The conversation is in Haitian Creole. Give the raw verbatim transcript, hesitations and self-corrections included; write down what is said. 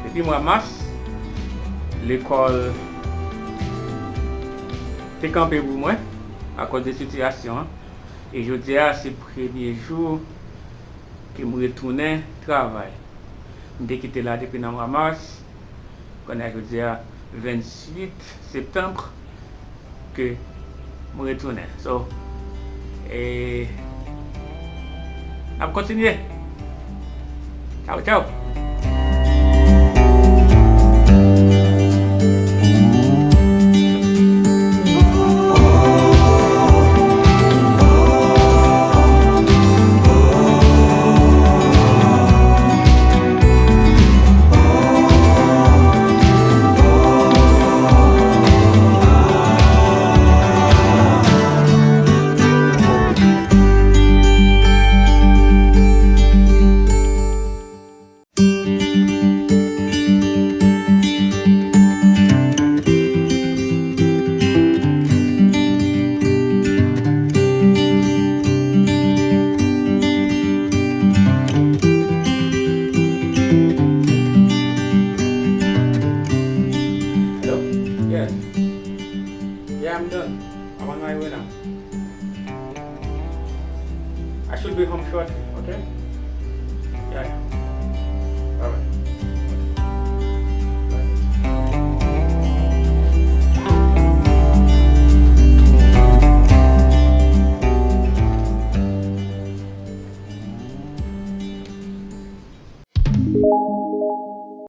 Depi mwa mas, lekòl te kanpe pou mwen akoz de sitiyasyon an. E jodi a, se premye jou ke m retounen travay. M te kite la depi nan mwa mas. Kounye a jodi a, venntuit septanm, ke m retounen. So, e, n ap kontinye. Tchaw, tchaw. Hello? Yes. Yeah, I'm done. I'm on my way now. I should be home shortly, okay? Yeah, yeah. Bye-bye.